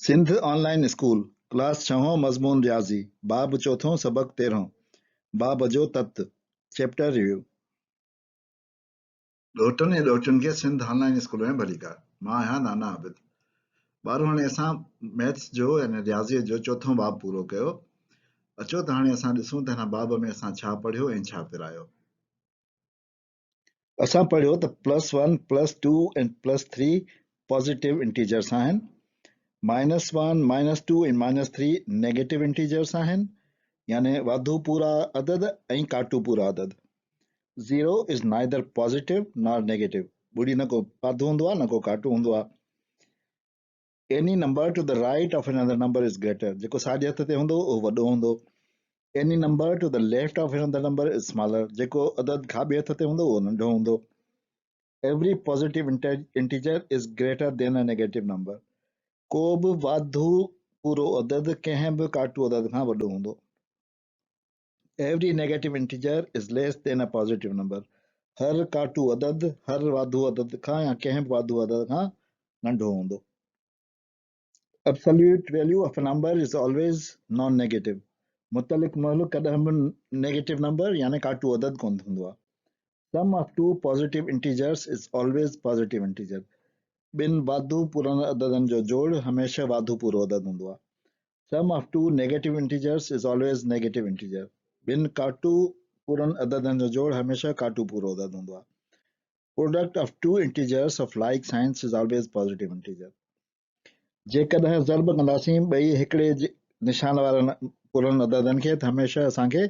سنڌ آن line school, class ڇهون مضمون رياضي، باب چوٿون سبق تيرهون، باب جو تت، چيپٽر ريويو. ڏوهٽن ۽ ڏوهٽين کي سنڌ آن لائين اسڪول ۾ ڀليڪار. مان آهيان نانا عابد. ٻارو هاڻي اسان ميٿس جو يعني رياضيء جو چوٿون باب پورو ڪيو. اچو ته هاڻي اسان ڏسون ته هن باب ۾ اسان ڇا پڙهيو ۽ ڇا پرايو. اسان پڙهيو ته plus one, plus two ۽ plus three positive integers آهن، minus one, minus two ۽ minus three negative integers آهن، يعني واڌو پورا عدد ۽ ڪاٽو پورا عدد. Zero is neither positive nor negative, ٻڙي نه ڪو واڌو هوندو آهي نه ڪو ڪاٽو هوندو آهي. Any number to the right of another number is greater, جيڪو ساڄي هٿ تي هوندو اهو وڏو هوندو. Any number to the left of another number is smaller, جيڪو عدد کاٻي هٿ تي هوندو اهو ننڍو هوندو. Every positive integer is greater than a negative number, ڪو به واڌو پورو عدد ڪنهن به ڪاٽو عدد کان وڏو هوندو. Every negative integer is less than a positive number, هر ڪاٽو عدد هر واڌو عدد کان يا ڪنهن به واڌو عدد کان ننڍو هوندو. Absolute value of a number is always non negative, متعلق مهل ڪڏهن به نيگيٽو نمبر يعني ڪاٽو عدد ڪونه هوندو آهي. Sum of two positive integers is always positive integer, ٻن واڌو پورن عددن جو جوڙ هميشه واڌو پورو عدد هوندو آهي. Sum of two negative integers is always negative integer, ٻن ڪاٽو پورن عددن جو جوڙ هميشه ڪاٽو پورو عدد هوندو آهي. Product of two integers of like signs is always positive integer, جيڪڏهن ضرب ڪنداسين ٻئي هڪڙي نشان وارن پورن عددن کي ته هميشه اسان کي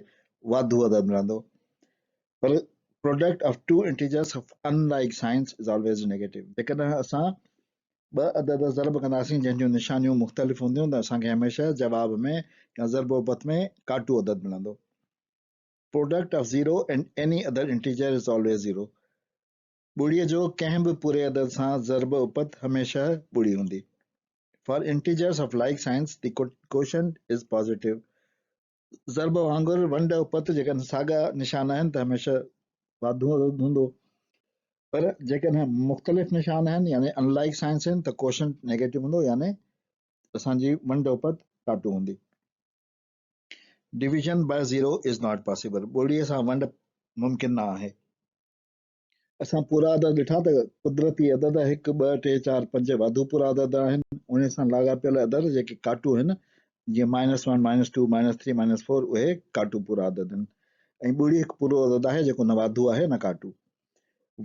واڌو عدد ملندو، پر product of two integers of unlike signs is always negative, جيڪڏهن اسان ٻه عدد ضرب ڪنداسين جنهن جون نشانيون مختلف هونديون ته اسان کي هميشه جواب ۾ يا ضرب اپت ۾ ڪاٽو عدد ملندو. Product of zero and any other integer is always zero, ٻڙي جو ڪنهن به پوري عدد سان ضرب اپت هميشه ٻڙي هوندي. For integers of like signs the quotient is positive, ضرب وانگر ونڊ اپت جيڪڏهن ساڳا نشان آهن ته هميشه واڌو عدد هوندو، پر جيڪڏهن مختلف نشان آهن يعني ان لائيڪ سائنس آهن ته ڪوشنٽ نيگيٽو هوندو يعني اسان جي ونڊ اپت ڪاٽو هوندي. Division by zero is not possible, ٻڙي سان ونڊ ممڪن نه آهي. اسان پورا عدد ڏٺا ته قدرتي عدد هڪ، ٻه، ٽي، چار، پنج واڌو پورا عدد آهن. انهي سان لاڳاپيل عدد جيڪي ڪاٽو آهن جيئن minus one, minus two, minus three, minus four اهي ڪاٽو پورا عدد آهن ۽ ٻڙي هڪ پورو عدد آهي جيڪو نه واڌو آهي نه ڪاٽو.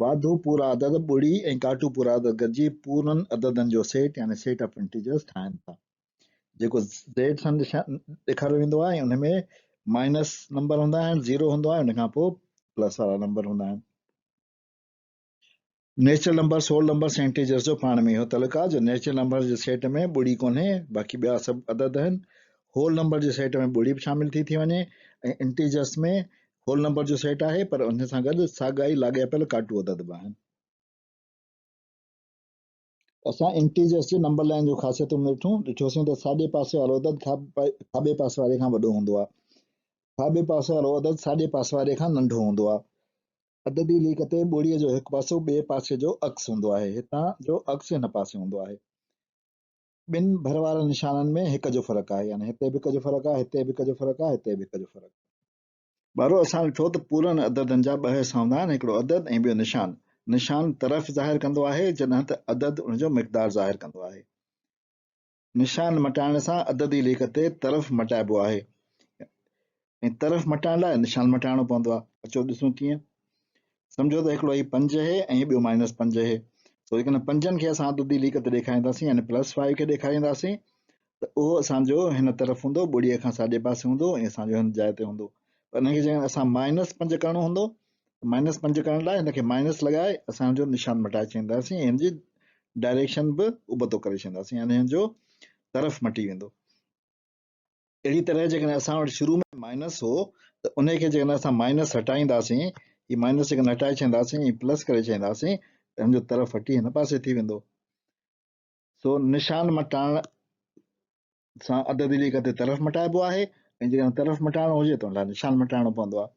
واڌو پورا عدد ٻڙي ۽ ڪاٽو پورا عدد گڏجي پورن عددن جو سيٽ يعني سيٽ آف انٽيجرز ٺاهن ٿا جيڪو زيڊ سان ڏيکاريو ويندو آهي ۽ ان ۾ مائنس نمبر هوندا آهن، زيرو هوندو آهي ان کان پوء پلس وارا نمبر هوندا آهن. نيچرل نمبرس، هول نمبرس ۽ انٽيجرس جو پاڻ ۾ اهو تعلق آهي جو نيچرل نمبرس جي سيٽ ۾ ٻڙي ڪونهي باقي ٻيا سڀ عدد آهن. هول نمبر جي سيٽ ۾ ٻڙي به شامل ٿي ٿي وڃي ۽ انٽيجرس ۾ هول نمبر جو سيٽ آهي پر ان سان گڏ ساڳا ئي لاڳاپيل ڪاٽو عدد به آهن. اسان انٽيجرس جي نمبر لائن جون خاصيتون به ڏٺون، ڏٺوسين ته ساڄي پاسي وارو عدد کاٻي پاسي واري کان وڏو هوندو آهي. کاٻي پاسي وارو عدد ساڄي پاسي واري کان ننڍو هوندو آهي. عددي ليڪ تي ٻڙيء جو هڪ پاسو ٻئي پاسي جو عڪس هوندو آهي. هتان جو عڪس هن پاسي هوندو آهي. ٻن ڀر وارن نشانن ۾ هڪ جو فرق آهي يعني هتي به هڪ جو فرق آهي، هتي به هڪ جو فرق آهي، هتي به هڪ جو فرق آهي. ٻارو اسان ڏٺو ته پورن عددن جا ٻه حصا هوندا آهن، هڪڙو عدد ۽ ٻيو نشان. نشان طرف ظاهر ڪندو آهي جڏهن ته عدد ان جو مقدار ظاهر ڪندو آهي. نشان مٽائڻ سان عددي ليڪ تي طرف مٽائبو آهي ۽ طرف مٽائڻ لاء نشان مٽائڻو پوندو آهي. اچو ڏسون ڪيئن. سمجهو ته هڪڙو هي پنج آهي ۽ ٻيو مائنس پنج آهي. سو جيڪڏهن پنجن کي اسان عددي ليڪ تي ڏيکارينداسين يعني پلس فائيو کي ڏيکارينداسين ته اهو اسان جو هن طرف هوندو، ٻڙيء کان ساڄي پاسي هوندو ۽ اسان جو هن جاء تي هوندو. پر ان کي جيڪڏهن اسان مائنس پنج ڪرڻو هوندو ته مائنس پنج ڪرڻ لاء هن کي مائنس لڳائي اسان هن جو نشان مٽائي ڇڏينداسين ۽ هن جي ڊائريڪشن به ابتو ڪري ڇڏينداسين يعني هن جو طرف مٽي ويندو. اهڙي طرح جيڪڏهن اسان وٽ شروع ۾ مائنس هو ته ان کي جيڪڏهن اسان مائنس هٽائينداسين، هي مائنس جيڪڏهن هٽائي ڇڏينداسين ۽ پلس ڪري ڇڏينداسين ته هن جو طرف هٽي هن پاسي ٿي ويندو. سو نشان مٽائڻ سان عددي ليڪ تي طرف مٽائبو آهي ۽ جيڪڏهن طرف مٽائڻو هجي ته ان لاء نشان مٽائڻو پوندو آهي.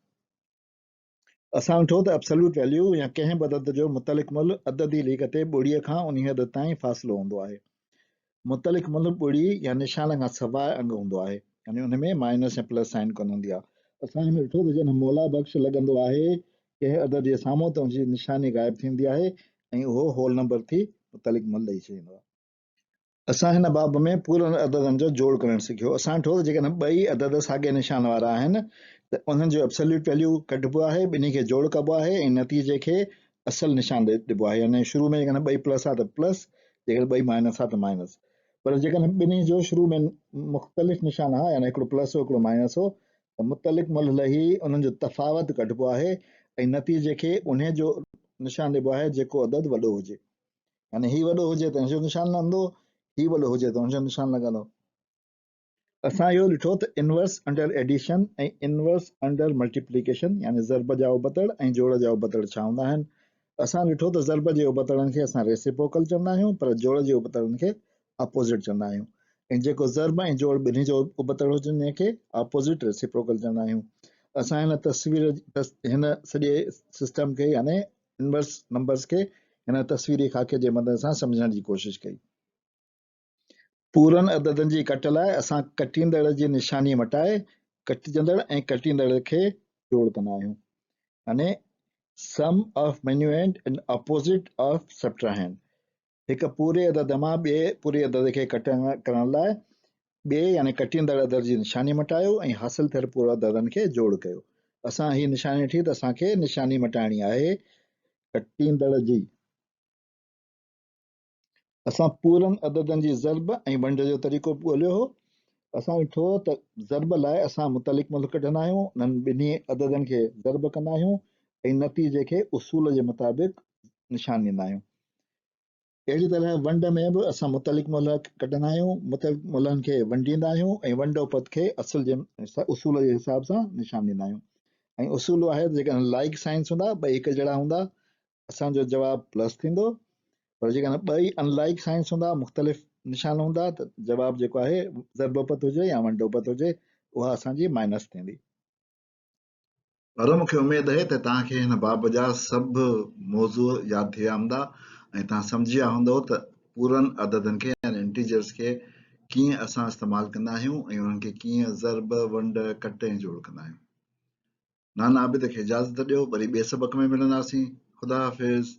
اسان ڏٺو ته ابسلوٽ ويليو يا ڪنهن به عدد جو متعلق ملهه عددي ليڪ تي ٻڙيء کان انهيء عدد تائين فاصلو هوندو آهي. متعلق ملهه ٻڙي يا نشان کان سواء انگ هوندو آهي يعني ان ۾ مائنس يا پلس سائن ڪونه هوندي آهي. اسان هن ۾ ڏٺو ته جڏهن مولا بخش لڳندو آهي ڪنهن عدد جي سامهون ته ان جي نشاني غائب ٿيندي آهي ۽ اهو هول نمبر ٿي متعلق ملهه ڏئي ڇڏيندو آهي. اسان هن باب ۾ پورن عددن جو جوڙ ڪرڻ سکيو. اسان ڏٺو ته جيڪڏهن ٻئي عدد ساڳئي نشان وارا آهن ته انهن جو ابسوليوٽ ويليو ڪڍبو آهي، ٻنهي کي جوڙ ڪبو آهي ۽ نتيجي کي اصل نشان ڏبو آهي يعني شروع ۾ جيڪڏهن ٻئي پلس آ ته پلس، جيڪڏهن ٻئي مائنس آ ته مائنس. پر جيڪڏهن ٻنهي جو شروع ۾ مختلف نشان آ يعني هڪڙو پلس هو هڪڙو مائنس هو ته متعلق ملهه لهي انهن جو تفاوت ڪڍبو آهي ۽ نتيجي کي انهي جو نشان ڏبو آهي جيڪو عدد وڏو هجي. يعني هي وڏو هجي ته ان جو نشان لڳندو، هي وڏو هجي ته ان جو نشان لڳندو. اسان اهو ڏٺو ته inverse under addition ۽ inverse under multiplication يعني ضرب جا ابتڙ ۽ جوڙ جا ابتڙ ڇا هوندا آهن. اسان ڏٺو ته ضرب جي ابتڙن کي اسان ريسيپروڪل چوندا آهيون پر جوڙ جي ابتڙن کي اپوزٽ چوندا آهيون ۽ جيڪو ضرب ۽ جوڙ ٻنهي جو ابتڙ هجن انهي کي اپوزٽ ريسيپروڪل چوندا آهيون. اسان هن تصوير هن سڄي سسٽم کي يعني انورس نمبرز کي هن تصويري خاڪي جي مدد سان سمجهڻ جي ڪوشش ڪئي. پورن عددن جي ڪٽ لاء اسان ڪٽيندڙ جي نشاني مٽائي ڪٽجندڙ ۽ ڪٽيندڙ کي جوڙ ڪندا آهيون يعني sum of minuend and opposite of subtrahend. هڪ پوري عدد مان ٻئي پوري عدد کي ڪٽ ڪرڻ لاء ٻئي يعني ڪٽيندڙ عدد جي نشاني مٽايو ۽ حاصل ٿيل پورو عددن کي جوڙ ڪيو. اسان هي نشاني ڏٺي ته اسان کي نشاني مٽائڻي آهي ڪٽيندڙ جي. اسان پورن عددن جي ضرب ۽ ونڊ جو طريقو به ڳوليو هو. اسان ڏٺو ته ضرب لاء اسان متعلق ملهه ڪڍندا آهيون، انهن ٻنهي عددن کي ضرب ڪندا آهيون ۽ نتيجي کي اصول جي مطابق نشان ڏيندا آهيون. اهڙي طرح ونڊ ۾ به اسان متعلق ملهه ڪڍندا آهيون، متعلق ملهن کي ونڊيندا آهيون ۽ ونڊ اپت کي اصل جي اصول جي حساب سان نشان ڏيندا آهيون ۽ اصول اهو آهي ته جيڪڏهن لائيڪ سائنس هوندا ٻئي هڪ جهڙا هوندا اسان جو جواب پلس ٿيندو پر جيڪڏهن ٻئي ان لائيڪ سائنس هوندا مختلف نشان هوندا ته جواب جيڪو آهي ضرب اپت هجي يا ونڊ اپت هجي اها اسان جي مائنس ٿيندي. پر مون کي اميد اهي ته توهان کي هن باب جا سڀ موضوع ياد ٿي ويا هوندا ۽ توهان سمجهي ويا هوندؤ ته پورن عددن کي يعني انٽيجرز کي ڪيئن اسان استعمال ڪندا آهيون ۽ انهن کي ڪيئن ضرب، ونڊ، ڪٽ ۽ جوڙ ڪندا آهيون. نانا عابد کي اجازت ڏيو وري ٻئي سبق ۾ ملنداسين. خدا حافظ.